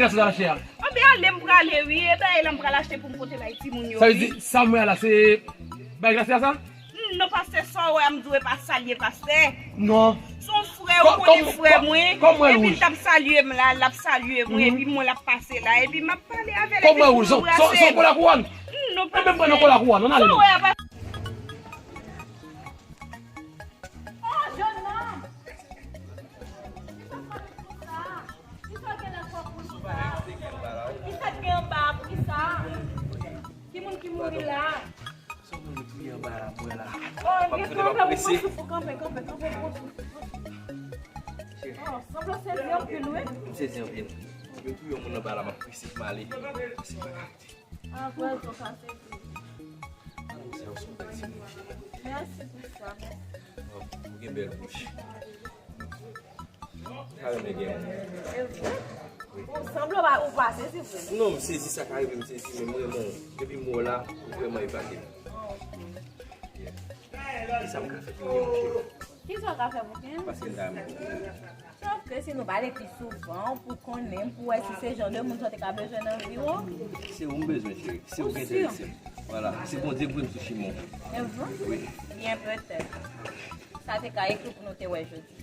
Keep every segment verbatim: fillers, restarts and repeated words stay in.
Gras ou t al achte a? Anben ale m prale wi. E bagay la m pral achte pou m pote bay timoun yo. Sa vle di sa m wè a la se bay gras la sa? Hmm, non pastè, sa w wè a m di w e pa sa l ye pastè. Non. Se yon frè ou konnen frè mwen. Epi l t ap salye m la, l ap salye mwen, epi mwen l ap pase la, epi m ap pale avè l, epi m anbrase l. Kòm mwen wouj, se yon kola kouwòn. Hmm, non pastè. Epi m pran yon kola kouwòn, ann ale non. Sa w wè a pastè? Oh, jèn nonm! Kisa w gen nan kò pou sa? Kisa k gen anba a pou kisa? Ki moun ki mouri la? Se yon moun ki anba la, m wè la. Oh, m ap tande, m ap prese. Kanpe, kanpe, kanpe, pran souf. Oh, sanble w sezi anpil, wi. M sezi anpil. Yo touye yon moun anba la, m ap prese pou m ale. Se pa ka rete. Apre, yo kase tou. Mèsi pou sa. Ou gen bèl bouch. Sa renmen gen moun. E vre? Bon, sanble w pa, ou pa sezi vre. Non, m sezi, sa ka rive m sezi, men m renmen w. Depi m wè w la, ou vrèman epate m. Yeah. Kisa m ka fè pou gen yon cheri? Kisa w ka fè pou gen? Paske m ta renmen w. Sòf ke si nou pale pi souvan, pou konnen, pou wè si se jan de moun sa w te ka bezwen nan vi w. Se ou m bezwen, cheri. Se ou ki enterese m. Vwala. Se Bondye k voye m sou chimen w. E vre? Wi. Byen petèt. Sa te ka ekri pou nou te wè jodi.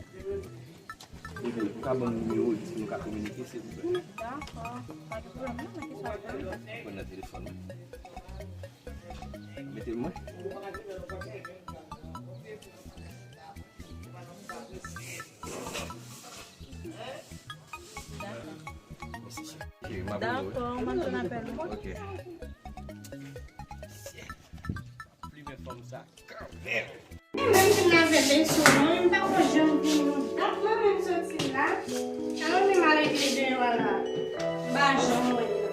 Bebe, ou ka ban m nimewo w pou nou ka kominike, silvouplè? Dakò. Pa gen pwoblèm, non, men kisa w vle? Pran nan telefòn mwen. Mete l mwen. Dakò. Mèsi, cheri. Cheri, m abone w, wi. Dakò, m ap tann apèl ou. Ok. Plimen fanm sa kanmenm. Menm si m lave veso non, m pa ko janm vini yon dat mwen menm soti la. Alò m al rete deyò a la. M pa janm wè l la.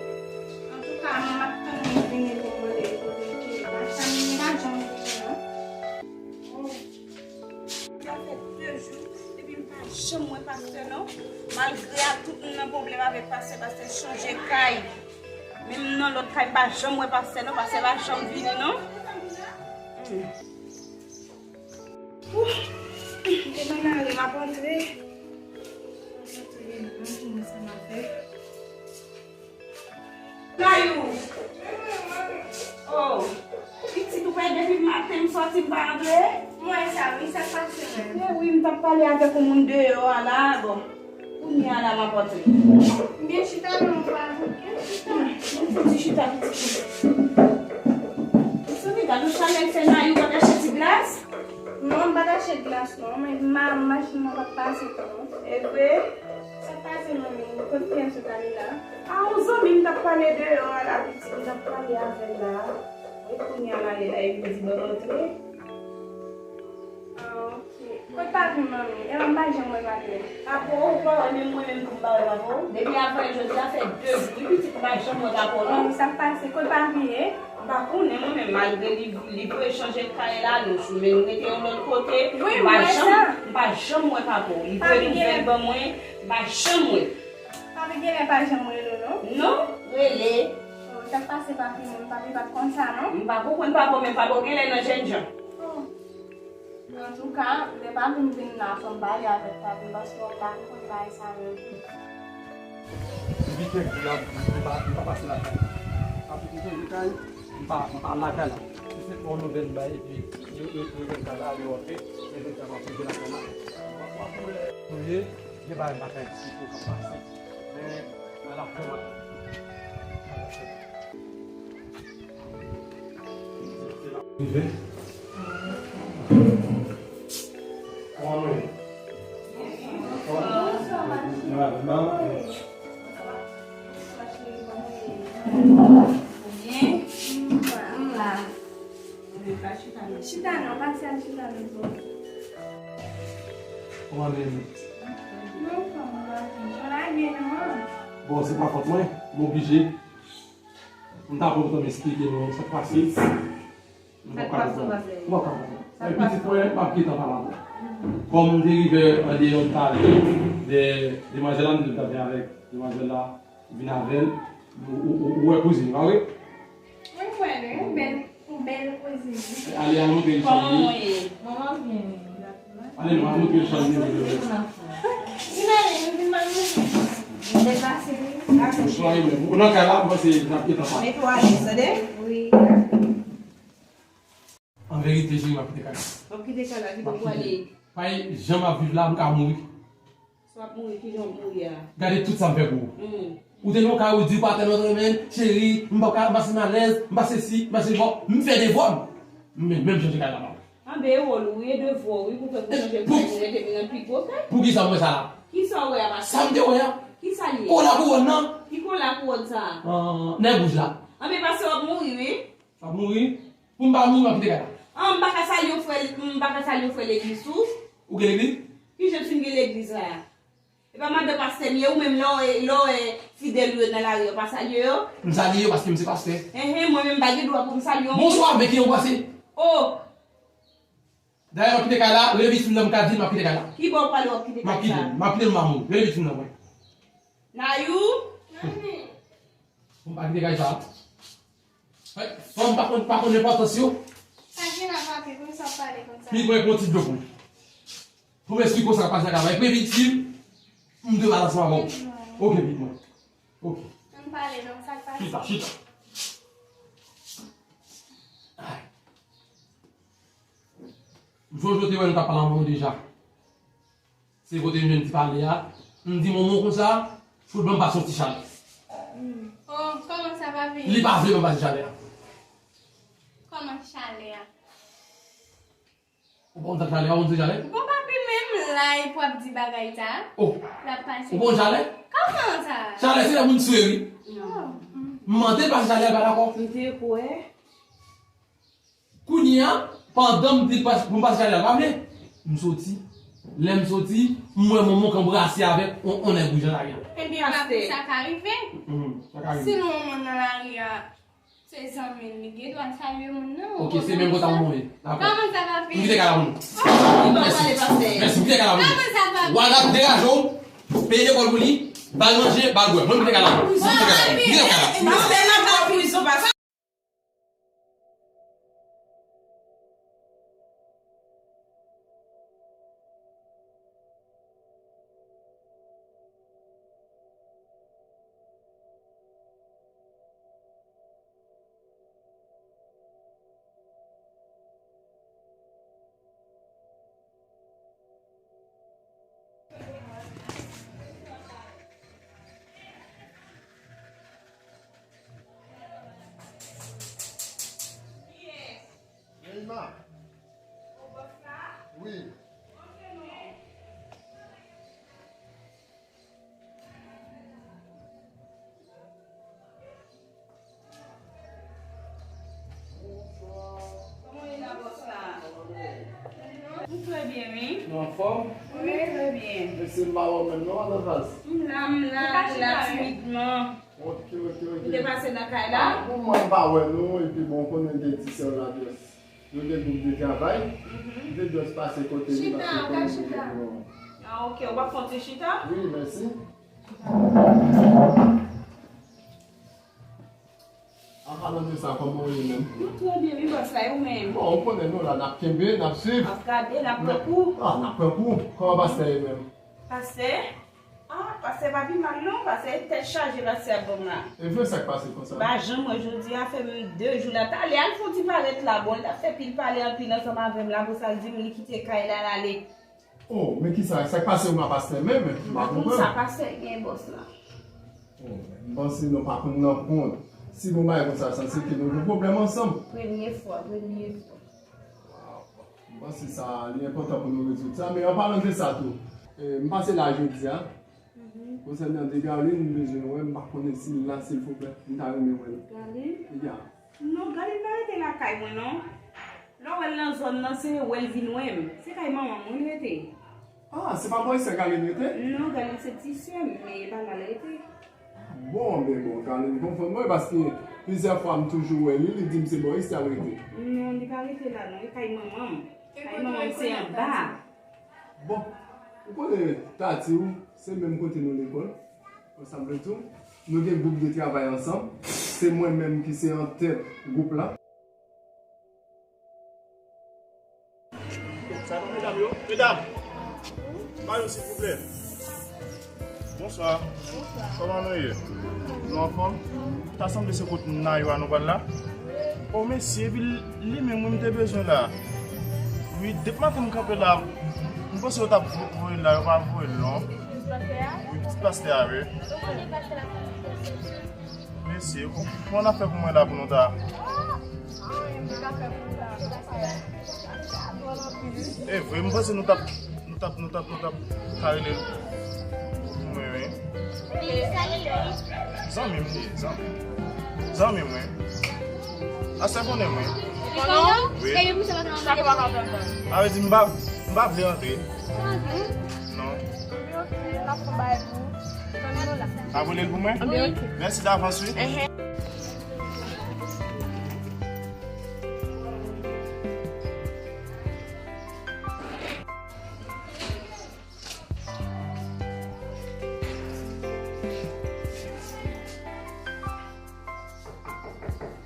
Antouka, m ap tann li vini pou m mande l kote l te ye. Machann nan pa janm vini non. Oh. Sa fè de jou depi m pa janm wè pastè non. Malgre a tout moun nan pwoblèm avèk pastè, pastè chanje kay. Menm nan lòt kay m pa janm wè pastè non, pastè pa janm vini non. Hmm. Ouf. Demen mare m ap antre. M ap antre, m ap vin ansanm avèk. Nayou. Oh. Pitit ou pa depi maten m sòti m pa antre? Mwen sa wi, sa k pase menm? Ewi, m t ap pale avèk yon moun deyò a la, bon. Kounye a la m ap antre. M byen chita non, m pa antre. Pitit chita, pitit chita. Sonika, nou chale fè Nayou pa t achte ti glas? Non, m pa t achte glas non, men ma, machin nan pa t pase tou non. E vre? Sa k pase manmi? Kot pyès ou t ale la? A, yon zanmi m t ap pale deyò a la pitit, m t ap pale avè l la. E kounye a m ale la, epi m di ban m antre. Ah, ok. Kot papi w manmi? E m pa janm wè papi w. Papi w, ou pa wè menm mwen menm tou m pa wè papi w. Depi avan jodi a fè de jou, wi pitit, m pa janm wè papi w non. Sa k pase? Kot papi w ye? M pa konnen mwen menm, malgre li, li voye chanje kay la, nou sou men nou rete yon lòt kote. Wi, m wè sa. M pa janm, m pa janm wè papa w. Li voye nouvèl ban mwen, m pa janm wè. Papi genlè pa janm rele w non? Non, rele. Oh, sa k pase papi menm, papi pa t konn sa non? M pa konprann papa w, men papa w genlè nan jènjan. Oh. Antouka, lè papi m vin la, fò m pale avèk papi m, paske w pa konn bagay sa menm. Depi kèk jou la, m pa, m pa pase lakay la. Papi m tonbe kay, m pa, m pa lakay la. Se se yon nouvèl m bay, epi yo, yo, yo jwenn kay la, yo antre, yo jwenn kay la, yo jwenn lakay la. W ap, w ap wè. Touye, gen bagay m pa ka eksplike w k ap pase. Men, a la fen, m ap rive. Kòman nou ye? Byen. M la. Chita non, pase al chita non. Kòman nou ye? Non, kòman nou ye? Jan lage non. Bon, se pa fòt mwen, m oblije. M ta kontan m esplike nou sa k pase. M pap ka konprann. M pap ka konprann. Sa k pase? Pitit mwen, m ap gentan pale avè w. Kòm m te rive andeyò, m t ale, de, demwazèl la, m te avèk demwazèl la, vin avè l, ou, ou, ou, ou wè kouzin, pa vre? Mwen kwè li, yon bèl, yon bèl kouzin. Ale, al montre l chanm li. Kòman w ye? Manman byen. Ale, nou al montre l chanm li. Vin ale, nou vin al montre l chanm li. Bonswa, wi, men ou nan kay la, m panse n ap gentan pale. Mete w alèz, tande? Wi. An verite, cheri, m ap kite kay la. W ap kite kay la, ki bò w prale? Pa gen jan m ap viv la, m ka mouri. Si w ap mouri, ki jan w ap mouri a? Gade tout sa m fè pou ou. Hmm. Ou te nan yon kay, ou di w pa tèlman renmen m, cheri, m pa ka, m pa santi m alèz, m pa sesi, m pa sesi, bon, m fè devwa m. Men, menm chanje kay la, pa. Anben, e wòl ou, e devwa w, wi, pou fè pou chanje pou kay, pou rete vin nan pi gwo kay. Poukisa m wè sa la? Kisa w wè a, pastè? Sa m te wè a. Kisa l ye? Kola kouwòn nan. Ki kola kouwòn sa a? Ah, nèg wouj la. Anben, pastè, w ap mouri, wi. W ap mouri? Pou m pa mouri, m ap kite kay la. Ah, m pa ka salye yon frè, m pa ka salye yon frè legliz tou? Ou gen legliz? Ki jan m fin gen legliz la? E pa madan pastè m ye, ou menm lè w, lè w wè fidèl ou yo nan lari, w pa salye yo? M salye yo paske m se pastè. Enhen, mwen menm m pa gen dwa pou m salye yon moun. Bonswa, men ki jan w pase? Oh! Dayè, m ap kite kay la, rele pitit fi m nan, m ka di l m ap kite kay la. Ki bò w prale w ap kite kay sa? M ap kite l, m ap kite l, m ap mouri. Rele pitit fi m nan, mwen. Nayou? Mami. Bon, m pa kite kay sa. Hey, fanm pa konn, pa konn enpòtans yo. Sa gen la, papi, pou sa pale konsa? Pi mwen pran ti dlo pou ou. Pou m esplike w sa k pase nan kay la. Epi, pitit fi m, m dwe pale ansanm avè w. Ok, pitit mwen. Ok. Ann pale non, sa k pase? Chita, chita. Ay. M sonje w te wè nou t ap pale anvan nou deja. Se kote m jwenn ti pale a. M di manman w konsa, pou l ban m pase yon ti chalè. Oh, kòman sa, papi? Li pa vle ban m pase chalè a. Kòman chalè a? Ou pa konn sa k chalè a, ou konn sa k chalè? Bon, papi, menm la, epi w ap di bagay sa. Oh. L ap pase. Ou pa konn chalè? Kòman sa? Chalè, se lè moun swe, wi. Oh. M mande l pase chalè a, l pa dakò. M te kwè. Kounye a, pandan m di l pas-, pou m pase chalè a, l pa vle. M soti. Lè m soti, m wè manman k anbrase avèk on, on nèg wouj nan lari a. Ebyen, papi, sa ka rive. Mhm, sa ka rive. Si nou wè moun nan lari a, se zanmi l, li gen dwa salye moun nan. Ok, se menm konsa moun ye. Dakò. Kòman sa, papi? M kite kay la pou nou. Mèsi. Mèsi, m kite kay la pou nou. Kòman sa, papi? Wada degaje w, peye lekòl pou li, ba l manje, ba l bwè. Mwen, m kite kay la pou nou. M kite kay la pou nou. M kite kay la pou nou. Pastè, n ap nan prizon, pastè. Neymar. Wi. Kòman w ye la, bòs la? M trè byen, wi. Nou anfòm? Wi, trè byen. Mesye, m pa wè w menm non, Atanfas. M la, m la, m la, timidman. Ok, ok, ok. Ou te pase nan kay la? Ah, bon, mwen m pa wè nou, epi bon, w konnen m te di sè w la, just. Nou gen gwoup de travay. Mhm. M te just pase kote li, paske w konnen nou gen nou. Ah, ok, w ap fè yon ti chita? Wi, mèsi. An palan de sa, kòman w ye menm? Nou trè byen, wi, bòs la, e ou menm? Bon, ou konnen nou la, n ap kenbe, n ap swiv. N ap gade, n ap pran kou. Ah, n ap pran kou. Kòman pastè ye menm? Pastè? Ah, pastè pa pi mal non, pastè tèt chaje pastè ap ban m la. E vre, sa k pase konsa? M pa janm wè jodi a, fè menm de jou la. Talè a l fè yon ti parèt la, bon, l t ap fè pil pale anpil ansanm avè m la, apre sa l di m li kite kay la, l ale. Oh, men kisa, sa k pase ou a pastè menm? M pa konprann. M pa konn sa pastè gen bòs la. Oh, m panse nou pa konn nan kont. Si gon bagay konsa, sa se ke nou gen pwoblèm ansanm. Premye fwa, premye fwa. Waw. M panse sa, li enpòtan pou nou rezoud sa. Men an palan de sa tou, eh, m pase la jodi a. Mhm. Konsènan de Garline, m bezwen wè, m pa konnen si l la, silvouplè. M ta renmen wè l. Garline? Ya. Non, Garline pa rete lakay mwen, non. Lè w wè l nan zòn nan, se wè l vin wè m. Se kay manman m wi l rete. Ah, se pa bò isit Garline rete? Non, Garline se ti sè m, men e pa la l rete. Bon, men bon, Garline konfonn mwen, paske plizyè fwa m toujou wè li, li di m se bò isit l rete. Non, li pa rete la, non, e kay manman m. Kay manman m se anba. Bon, ou konnen Tati, wi, se menm kote nou lekòl. Ansanm tou, nou gen gwoup de travay ansanm. Se mwen menm ki se an tèt gwoup la. Sa non, medam yo? Medam! Ba yo, silvouplè. Bonswa. Bonswa. Kòman nou ye? Nou anfòm? Ta sanble se kot Nayou a nou pral la. O, mèsi, epi li menm, wi, m te bezwen la. Wi, depi maten m kanpe la, m panse yo t ap voye l la, yo pa voye l non. Pitit pastè a? Wi, pitit pastè a, wi. Mèsi. Bon, n ap fè pou mwen la pou nou ta. E vre, m panse nou t ap, nou t ap, nou t ap, nou t ap ka rele l pou mwen, wi. Zanmi m li ye, zanmi m. Zanmi m, wi. Ase konnen mwen. Wi. A vle di m pa, m pa vle antre. Non. A vle l pou mwen? Mèsi davans, wi.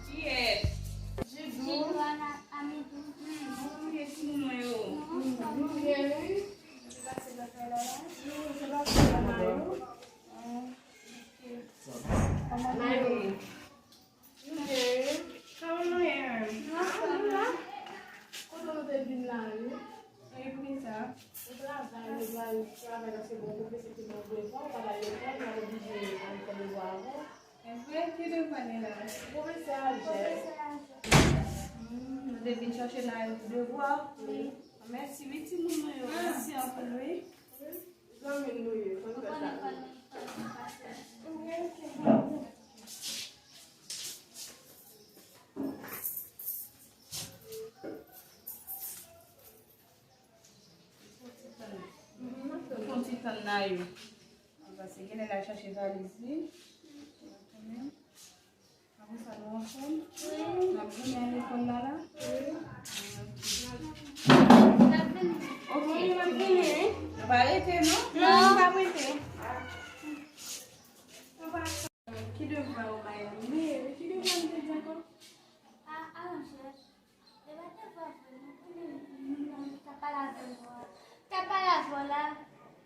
Kiyès? Jidou. Jidou, Ana, Amidou. Bon, mwen timoun mwen yo. Nou byen, wi. Yo, se pa fè la, la. Yo, se pa fè la, la, yo. Mayou. Kòman nou ye menm? Kote nou te vin la, wi? E poukisa? Ou travay, nou pral travay paske bon pwofesè te ban devwa, ou pa bay lekòl, nou oblije al fè devwa avan. E vre, ki devwa nou la? Pwofesè Aljè. Hmm, nou te vin chache la pou devwa? Wi. Mèsi, wi, timoun mwen yo. Mèsi anpil, wi. Zanmi nou ye, fò n fè sa. Fon ti tann la yo. Pase genlè l al chache valiz li. Apre sa, nou anfòm? Wi. N ap goumen lekòl la, la? Wi. Ok. N ap vini, wi. Nou pa rete, non? Non, nou pa rete. Ki devwa ou bay nou? Wi, ki devwa nou te di ankò? A, a, chèf. Depi te fè vre, nou konnen nou ta pale avè w a. Ta pale avè w la.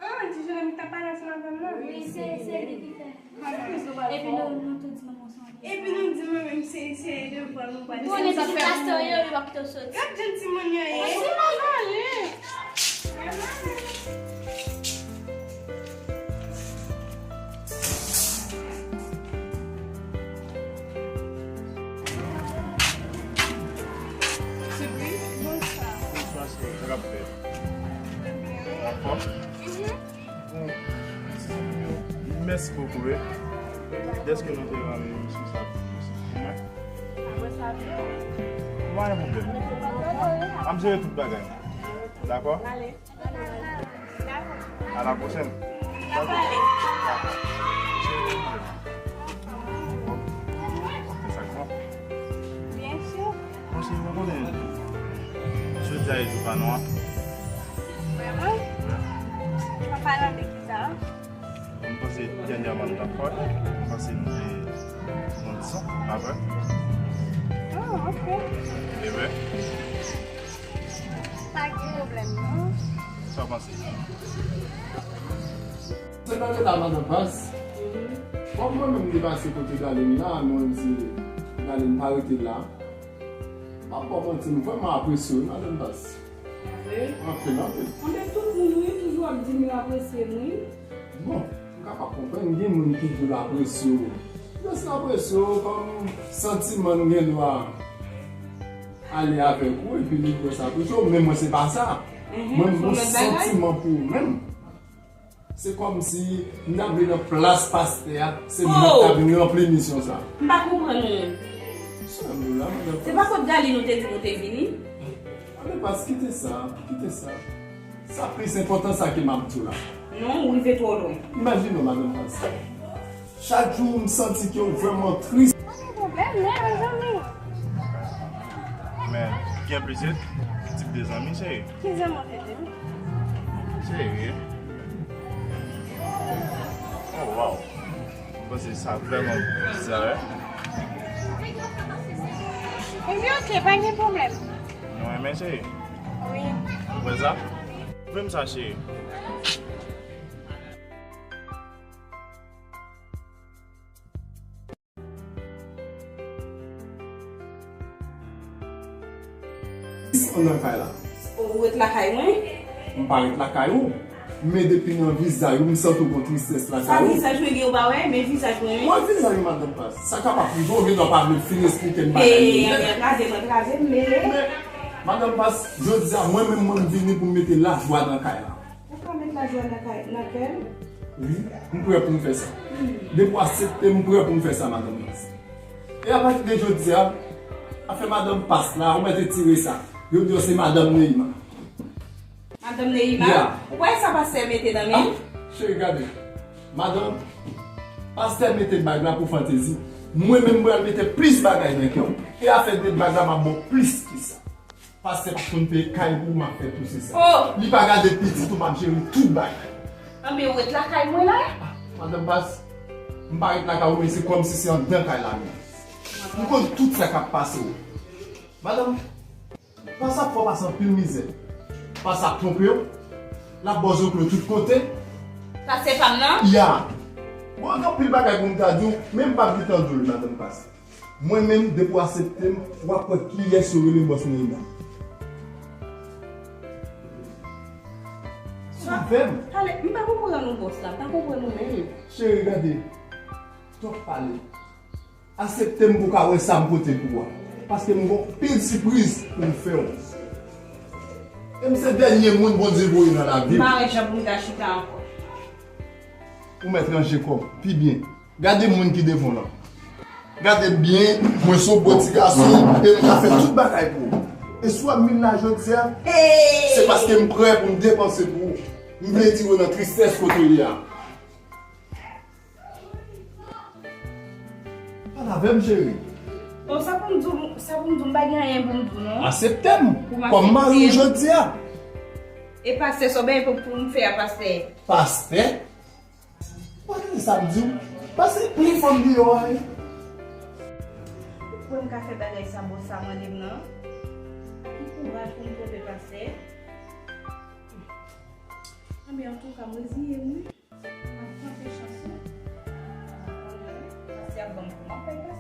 Ah, ti Jeremi ta pale ansanm avè m la? Wi, se, se li ki fè. Epi nou, nou tou di manman w se yon. Epi nou di manman m se, se devwa nou pale. Konnen pitit pastè yo, yo pa kite w soti. Gad jan timoun yo ye. Ale. Sipriz? Bonswa. Bonswa, cheri. Sa k ap fèt? Anfòm? Mhm. Bon, mèsi bokou, wi. Dèske nou te rann emisyon sa pou mwen. Pa gen pwoblèm. N ap jere tout bagay. Dakò? Ale. A la pwochèn. Dakò. Byen si. Bon, cheri, mwen konnen jodi a e jou pa nou an. Vrèman? An palan de kisa? Mwen panse dènyèman nou t ap fè, mwen panse nou te nan dizon, pa vre? Oh, ok. E vre? Pa gen pwoblèm, non. Sa w panse? Se nan leta madan Pas. Kòm mwen menm m te pase kote Darline la, mwen di Darline pa rete la. M ap ba w manti, m vrèman apresye w, madan Pas. Vre? Anpil, anpil. Anben tout moun, wi, toujou ap di m yo apresye m, wi. Bon, m kapab konprann, gen moun ki di yo apresye w. Jis apresye w kòm santiman n gen dwa ale avèk ou epi li jis apresye w, men mwen se pa sa. Mhm, mwen, se yon lòt bagay. Mwen, m gon santiman pou ou menm. Se kòmsi m ta vle nan plas pastè a, se mwen ki ta vin ranpli misyon sa. M pa konprann ou. Sè m la, madan Pas. Se pa kot Darline nou te di nou te vini? Madan Pas, kite sa, kite sa. Sa plis enpòtan sa ke m ap di w la. Non, ou rive twò lwen. Imajine w, madan Pas. Chak jou, m santi ke w vrèman tris. Pa gen pwoblèm, non, mezanmi. Men, gen plizyè tip de zanmi, cheri. Ki zanmi w te di m? Cheri. Oh, wow. Mwen panse sa vrèman bizarre. Ebyen, ok, pa gen pwoblèm. Nou renmen, cheri? Wi. Ou kwè sa? Pwouve m sa, cheri. Ann nan kay la. Ou ret lakay mwen? M pa ret lakay ou. Men depi nan vizaj ou, m santi w gon tristès lakay ou. Sa vizaj mwen gen ou pa wè? Men vizaj mwen wi. Mwen vizaj ou, madanm Pas. Sa kapab rive, ou gendwa pa vle fin esplike m bagay yo. Antrave m, antrave m, men. Men, madanm Pas, jodi a, mwen menm, mwen m vini pou m mete lajwa nan kay la. Ou ka met lajwa nan kay, nan kè m? Wi, m prè pou m fè sa. Depi w aksepte, m prè pou m fè sa, madanm Pas. E apati de jodi a, afè madanm Pas la, ou mèt retire sa. Yo di w se madanm Neima. Madanm Neima? Ya. Ou pa wè sa pastè mete nan men? Ah, cheri, gade. Madanm, pastè mete bag la pou fantezi. Mwen menm, mwen pral mete plis bagay nan kè w. E afè de bag la, m ap ba w plis ki sa. Pastè pa konn peye kay pou ou, m ap fè tou se sa. Oh! Li pa gade pitit ou, m ap jere tout bagay. Anben, ou ret lakay mwen la? Ah, madanm Pas, m pa ret lakay ou, men se kòmsi se anndan kay la menm. M konn tout sa k ap pase w. Madanm, Pas ap fè w pase anpil mizè. Pas ap twonpe w. L ap ba w zoklo tout kote. Pastè pa m nan? Ya. Bon, gen anpil bagay pou m ta di w, men m p ap gentan di w l, madanm Pas. Mwen menm, depi w aksepte m, w ap wè kiyès yo rele bòs Neima. Sou avè m. Pale, m pa konprann ou bòs la, m pa konprann ou menm. Cheri, gade. Twòp pale. Aksepte m pou w ka wè sa m pote pou ou a. Paske m gon pil sipriz pou m fè w. E m se dènye moun Bondye voye nan lavi m. M pa wè jan pou m ta chita ankò. Ou mèt ranje kò w pi byen. Gade moun ki devan w lan. Gade byen, mwen se yon bon ti gason e m ka fè tout bagay pou ou. E si w ap vin la jodi a, se paske m prè pou m depanse pou ou. M vle tire w nan tristès kote w ye a. Pale avè m, cheri. Bon, sa pou m di w, sa pou m di w, m pa gen anyen pou m di w, non. Aksepte m kòm mari w jodi a. E pastè, sa w bay pou, pou m fè a, pastè? Pastè? Ou pa tande sa m di w? Pastè plen fanm deyò a, wi. Pou m ka fè bagay sa, bòs sa mande m nan. Ki kouraj pou m twonpe pastè. Anben, antouka, m reziye m, wi. M ap tante chans mwen. Pastè ap ban m kou m ap fè pastè.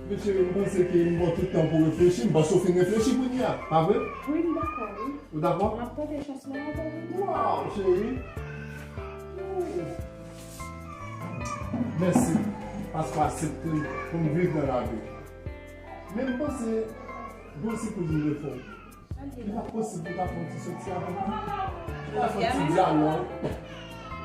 Men cheri, m panse ke m ba w tout tan pou w reflechi. M panse w fin reflechi kounye a, pa vre? Wi, m dakò, wi. Ou dakò? M ap tante chans mwen ankò, wi. Waw, cheri. Mèsi, paske w aksepte m pou m viv nan lavi. Men m panse, gon sipriz m vle fè w. Li pa posib pou w ta fè yon ti soti avèk mwen. Pou w ta fè yon ti dyalòg.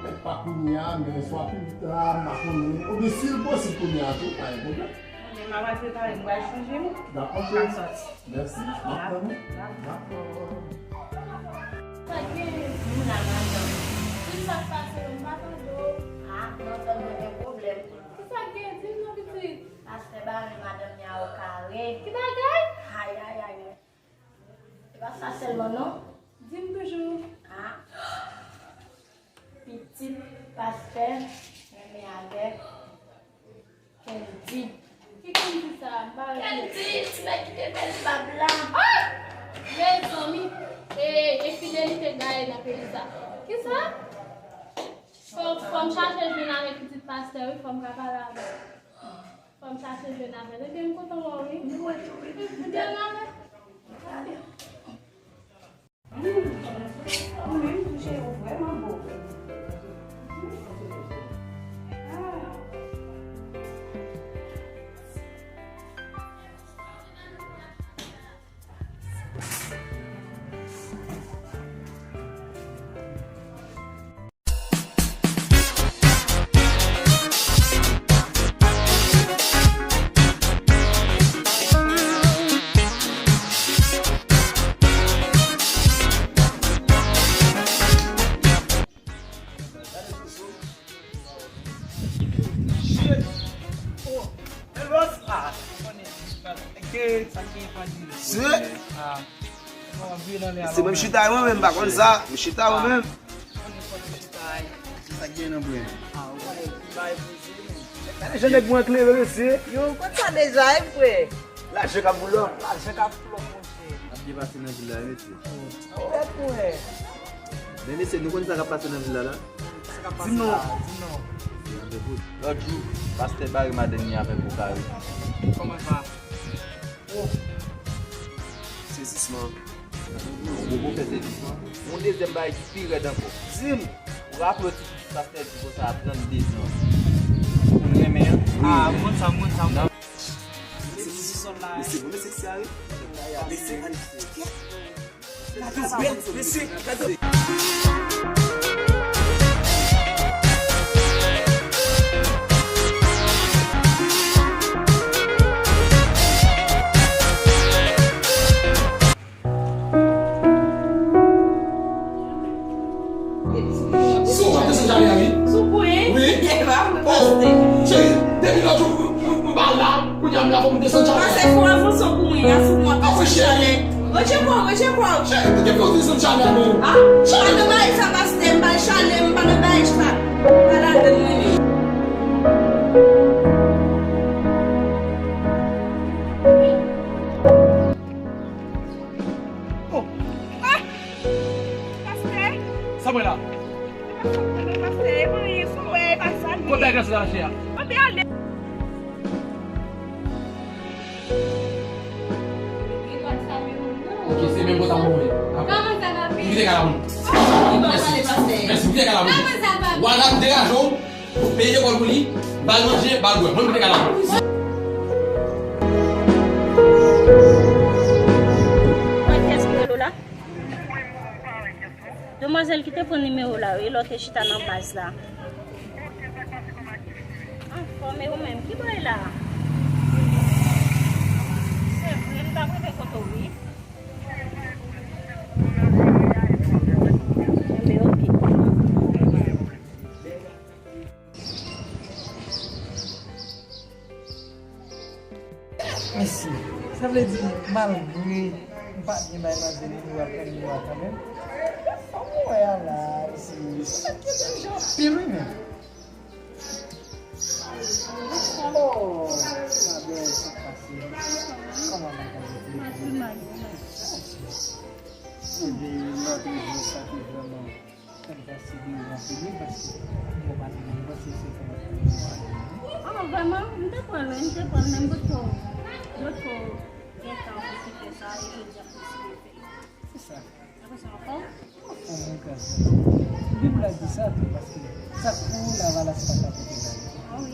Petèt pa kounye a, men swa pita, m pa konnen. Oubyen si l posib kounye a tou, pa gen pwoblèm. Oubyen m a pral prepare, m pral chanje m. Dakò, cheri. M ap soti. Mèsi. M ap tann ou. Dakò. Dakò. Sa k gen? M la, madanm. Kisa k pase? M pa tande w. Ah, m antann mwen gen pwoblèm. Kisa k gen? Di m non, pitit. Pastè bare madanm li a o kare. Ki bagay? Ay, ay, ay, ay. Se pa sa sèlman non. Di m toujou. Ah. Pitit pastè renmen avèk Kendy. Ki Kendy sa? M pa wè Kendy, ti nèg ki te bèl bab la. Ah! Mezanmi, e, enfidelite gaye nan peyi sa. Kisa? Fò, fò m chache jwenn avèk pitit pastè, wi, fò m ka pale avè l. Fò m chache jwenn avè l. Ebyen, m kontan wè w, wi. M wè tou, wi. Ebyen, n ale. Ale. Ou menm tou, cheri, ou vrèman bo. Ah. Se menm chita mwen menm, m pa konn sa. M chita mwen menm. Sa k gen nan bwè? Gade jan nèg mwen klere, mesye. Yo, konn sa deja, e vre. Lajan k ap boule. Lajan k ap flòp, monchè. Ap byen pase nan vil la, mesye. Tèt mwen. Men mesye, nou konn sa k ap pase nan vil la, la? Sa k ap pase la? Di m non. Lòt jou, pastè bare madanm li avèk o kare. Kòman sa? Oh. Sezisman. Yon gwo fè sezisman. Yon dezyèm bagay ki pi rèd ankò. Di m, ou raple w ti pastè di konsa a trannde zan. Ou renmen an? Ah, m konn sa, m konn sa. Mesye, mesye, mesye, mesye, mesye, mesye, mesye, mesye, Si w ap desann chale a, wi. Sou pwen? Wi. Oh, cheri, depi lòt jou, m, m, m pa la, kounye a m la, fò m desann chale a. Pase fò avanse pou mwen, a sou mwen, pase chale. Retire kò w, retire kò w. Cheri, depi w desann chale a, non. Ah, m pa nan bagay sa, pastè, m pa chale, m pa nan bagay sa. Pa ladan mwen menm. Oh. Ah! Pastè! Sa mwen la? Se pa sa mwen la, pastè. E mwen, sou wè, e pa sa li ye. Kote gras la, chè a? Kote ale? Ok, se menm konsa mwen ye. Kòman sa va, pi? Ou kite kay la pou nou. Mèsi. Mèsi, ou kite kay la pou nou. Kòman sa va, pi? Wala, degaje w. Peye lekòl pou li, ba l manje, ba l bwè. Mwen, m te ka la. Mwen, kiyès ki rele w la? Demwazèl ki te pran nimewo w la, wi, lè w te chita nan baz la. Anfòm, e ou menm, ki bò w ye la? Se vre, m t ap rive kote w, wi. Enben, oke. Mèsi. Sa vle di, malgre m pa t gen bay manzè nimewo a, pran nimewo a kanmenm. Fò m wè a la, mèsi. Se pa t gen jan anpil, wi, menm. Oh, ma belle, sa k pase? Kòman bagay yo te ye? Enben, lòt jou, sa te vrèman Fè m pase de ou anpil, wi, paske mwen pa te menm panse se kòman pou mwen ale. Ah, vrèman, m te pran l, wi, m te pran l, men m potko, m potko gen tan pou kite sa, e jodi a m deside fè l. Se sa. Apre sa, anfòm? Anfòm, wi, gras a Dye. Bib la di sa tou, paske sa k pou ou, lavalas pa ka pote ba ou. Ah, wi.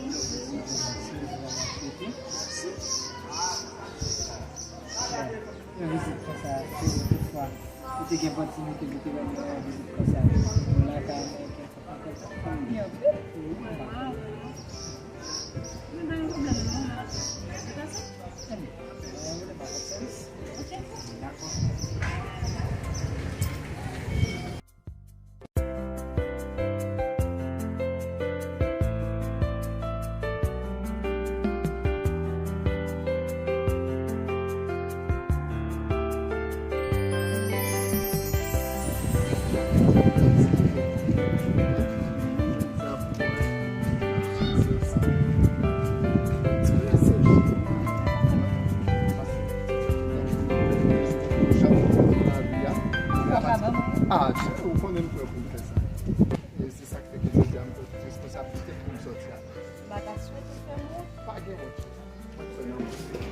Yon vizit konsa, se yon fwa. Ou te gen opòtinite pou te ban mwen yon vizit konsa. Mwen lakay mwen, gen fòk mwen konn sa. Fanmi anpil. Wi, mwen pa konnen. Men pa gen pwoblèm, non, mwen ap deplase. Anben, mwen rele pa fè sèvis. Ok. Dakò. Ah, ou konnen m prè pou m fè sa. E se sa k fè ke jodi a m pran tout responsabilite pou m sòti a. M pa ta swete fè mwen. Pa gen wont. Mwen fè nan mwen.